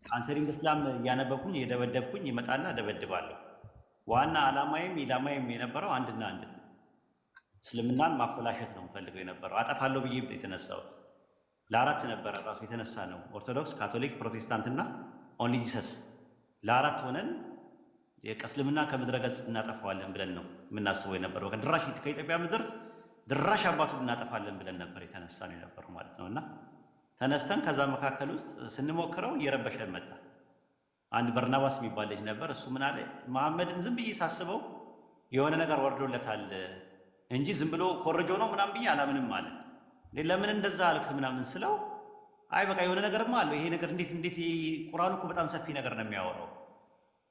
Answering Islam እያነበብኩኝ እየደበደብኩኝ ይመጣና ደበድባለሁ። ዋና ዓላማዬም ኢላማዬም የነበረው አንድና አንድ ነው። እስልምናን ማኮላሸት ነው የምፈልገው የነበረው። አጠፋለሁ ብዬ የተነሳሁት ለአራት ነበረ ራሱ የተነሳ ነው። ኦርቶዶክስ፣ ካቶሊክ፣ ፕሮቴስታንት እና Only Jesus ለአራት ሆነን እስልምና ከምድረ ገጽ እናጠፋዋለን ብለን ነው የምናስበው የነበረው። በቃ ድራሽ ከኢትዮጵያ ምድር ድራሽ አባቱን እናጠፋለን ብለን ነበር የተነሳ ነው የነበረው ማለት ነው። እና ተነስተን ከዛ መካከል ውስጥ ስንሞክረው እየረበሸን መጣ። አንድ በርናባስ የሚባል ልጅ ነበር። እሱ ምን አለ፣ መሐመድን ዝም ብዬ ሳስበው የሆነ ነገር ወርዶለታል እንጂ ዝም ብሎ ኮርጆ ነው ምናምን ብዬ አላምንም አለ። ለምን እንደዛ አልክ ምናምን ስለው፣ አይ በቃ የሆነ ነገርማ አለው ይሄ ነገር፣ እንዴት እንዴት፣ ቁርአኑ እኮ በጣም ሰፊ ነገር ነው የሚያወራው፣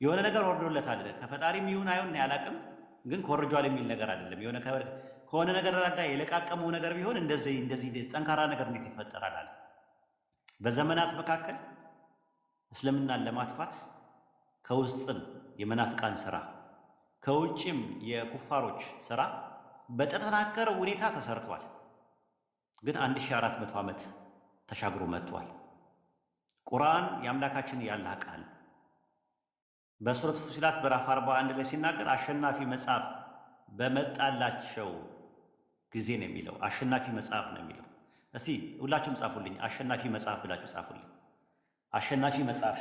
የሆነ ነገር ወርዶለታል፣ ከፈጣሪም ይሁን አይሁን አላቅም፣ ግን ኮርጇል የሚል ነገር አይደለም። የሆነ ከሆነ ነገር ጋር የለቃቀመው ነገር ቢሆን እንደዚህ እንደዚህ ጠንካራ ነገር እንዴት ይፈጠራል አለ። በዘመናት መካከል እስልምናን ለማጥፋት ከውስጥም የመናፍቃን ስራ ከውጭም የኩፋሮች ስራ በተጠናከረ ሁኔታ ተሰርቷል። ግን 1400 ዓመት ተሻግሮ መጥቷል። ቁርአን የአምላካችን የአላህ ቃል በሱረት ፉሲላት ምዕራፍ 41 ላይ ሲናገር አሸናፊ መጽሐፍ በመጣላቸው ጊዜ ነው የሚለው። አሸናፊ መጽሐፍ ነው የሚለው። እስቲ ሁላችሁም ጻፉልኝ፣ አሸናፊ መጽሐፍ ብላችሁ ጻፉልኝ። አሸናፊ መጽሐፍ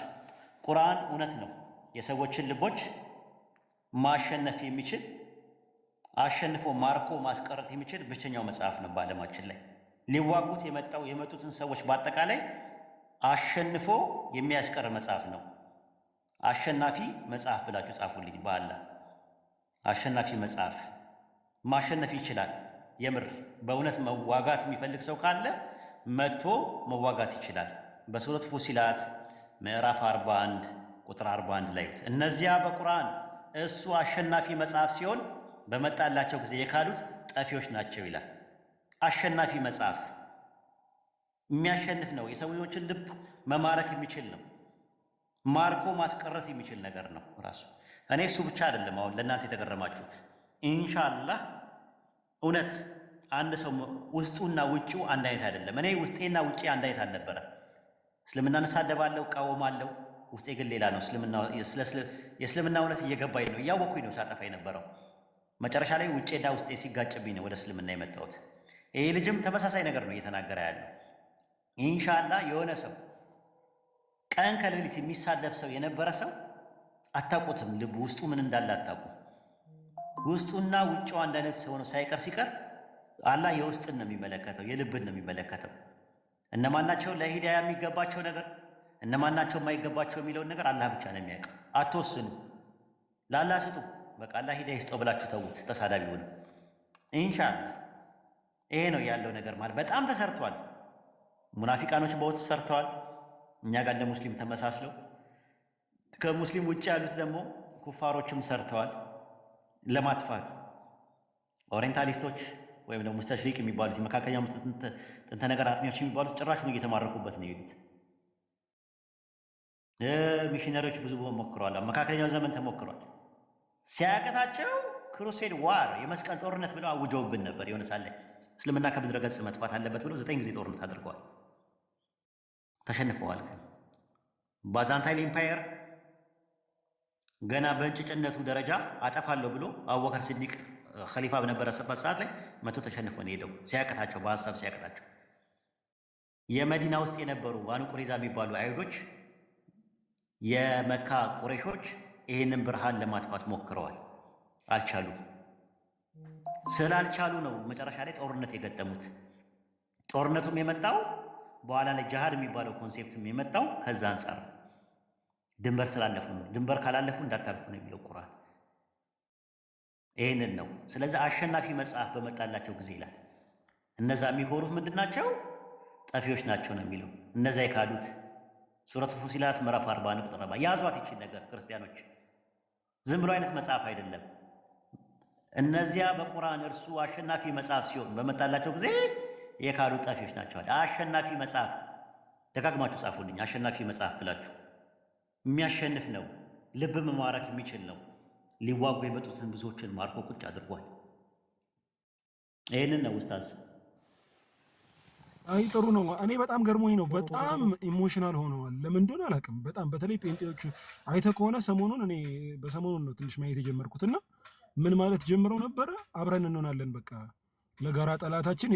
ቁርአን እውነት ነው። የሰዎችን ልቦች ማሸነፍ የሚችል፣ አሸንፎ ማርኮ ማስቀረት የሚችል ብቸኛው መጽሐፍ ነው በዓለማችን ላይ። ሊዋጉት የመጡትን ሰዎች በአጠቃላይ አሸንፎ የሚያስቀር መጽሐፍ ነው። አሸናፊ መጽሐፍ ብላችሁ ጻፉልኝ። በአላህ አሸናፊ መጽሐፍ ማሸነፍ ይችላል። የምር በእውነት መዋጋት የሚፈልግ ሰው ካለ መጥቶ መዋጋት ይችላል። በሱረት ፉሲላት ምዕራፍ 41 ቁጥር 41 ላይ እነዚያ በቁርአን እሱ አሸናፊ መጽሐፍ ሲሆን በመጣላቸው ጊዜ የካዱት ጠፊዎች ናቸው ይላል። አሸናፊ መጽሐፍ የሚያሸንፍ ነው። የሰዎችን ልብ መማረክ የሚችል ነው። ማርኮ ማስቀረት የሚችል ነገር ነው ራሱ። እኔ እሱ ብቻ አይደለም አሁን ለእናንተ የተገረማችሁት። ኢንሻአላህ እውነት አንድ ሰው ውስጡና ውጭው አንድ አይነት አይደለም። እኔ ውስጤና ውጪ አንድ አይነት አልነበረም። እስልምናን እሳደባለሁ፣ እቃወማለሁ። ውስጤ ግን ሌላ ነው። የእስልምና እውነት እየገባኝ ነው፣ እያወኩኝ ነው ሳጠፋ የነበረው። መጨረሻ ላይ ውጬና ውስጤ ሲጋጭብኝ ነው ወደ እስልምና የመጣሁት። ይሄ ልጅም ተመሳሳይ ነገር ነው እየተናገረ ያለው። ኢንሻአላህ የሆነ ሰው ቀን ከሌሊት የሚሳደብ ሰው የነበረ ሰው አታውቁትም። ልቡ ውስጡ ምን እንዳለ አታውቁ። ውስጡና ውጭው አንድ አይነት ሰው ነው ሳይቀር ሲቀር አላህ የውስጥን ነው የሚመለከተው፣ የልብን ነው የሚመለከተው። እነማናቸው ለሂዳያ የሚገባቸው ነገር፣ እነማናቸው የማይገባቸው የሚለውን ነገር አላህ ብቻ ነው የሚያውቀው። አትወስኑ፣ ለአላህ ስጡ። በቃ አላህ ሂዳያ ይስጠው ብላችሁ ተዉት። ተሳዳቢውንም ኢንሻአላህ ይሄ ነው ያለው ነገር ማለት በጣም ተሰርቷል። ሙናፊቃኖች በውስጥ ሰርተዋል። እኛ ጋር እንደ ሙስሊም ተመሳስለው ከሙስሊም ውጭ ያሉት ደግሞ ኩፋሮችም ሰርተዋል ለማጥፋት። ኦሪየንታሊስቶች ወይም ደግሞ ሙስተሽሪቅ የሚባሉት የመካከለኛው ጥንተ ነገር አጥኚዎች የሚባሉት ጭራሹን እየተማረኩበት ነው የሄዱት። ሚሽነሪዎች ብዙ ሞክረዋል። መካከለኛው ዘመን ተሞክሯል። ሲያቅታቸው crusade war የመስቀል ጦርነት ብለው አውጀውብን ነበር። የሆነ ሳለ እስልምና ከምድረ ገጽ መጥፋት አለበት ብለው 9 ጊዜ ጦርነት አድርገዋል። ተሸንፈዋል። ግን Byzantine Empire ገና በእንጭጭነቱ ደረጃ አጠፋለሁ ብሎ አቡበከር ሲዲቅ ኸሊፋ በነበረበት ሰዓት ላይ መቶ ተሸንፎ ነው የሄደው። ሲያቅታቸው፣ በሀሳብ ሲያቅታቸው የመዲና ውስጥ የነበሩ ባኑ ቁሬዛ የሚባሉ አይሁዶች፣ የመካ ቁሬሾች ይህንን ብርሃን ለማጥፋት ሞክረዋል። አልቻሉም። ስላልቻሉ ነው መጨረሻ ላይ ጦርነት የገጠሙት። ጦርነቱም የመጣው በኋላ ላይ ጅሃድ የሚባለው concept ም የመጣው ከዛ አንጻር ድንበር ስላለፉ ነው። ድንበር ካላለፉ እንዳታልፉ ነው የሚለው ቁርአን። ይህንን ነው። ስለዚህ አሸናፊ መጽሐፍ በመጣላቸው ጊዜ ይላል። እነዛ የሚኮሩት ምንድን ናቸው? ጠፊዎች ናቸው ነው የሚለው። እነዛ የካዱት ሱረቱ ፉሲላት ምዕራፍ 41 ቁጥር 40 ያዟት ይችን ነገር ክርስቲያኖች። ዝም ብሎ አይነት መጽሐፍ አይደለም። እነዚያ በቁርአን እርሱ አሸናፊ መጽሐፍ ሲሆን በመጣላቸው ጊዜ የካዱ ጠፊዎች ናቸዋል። አሸናፊ መጽሐፍ ደጋግማችሁ ጻፉልኝ። አሸናፊ መጽሐፍ ብላችሁ የሚያሸንፍ ነው። ልብ መማረክ የሚችል ነው። ሊዋጉ የመጡትን ብዙዎችን ማርኮ ቁጭ አድርጓል። ይህንን ነው ኡስታዝ። አይ ጥሩ ነው። እኔ በጣም ገርሞኝ ነው። በጣም emotional ሆነዋል። ለምን እንደሆነ አላውቅም። በጣም በተለይ ጴንጤዎቹ አይተህ ከሆነ ሰሞኑን፣ እኔ በሰሞኑን ነው ትንሽ ማየት የጀመርኩትና ምን ማለት ጀምረው ነበረ? አብረን እንሆናለን፣ በቃ ለጋራ ጠላታችን።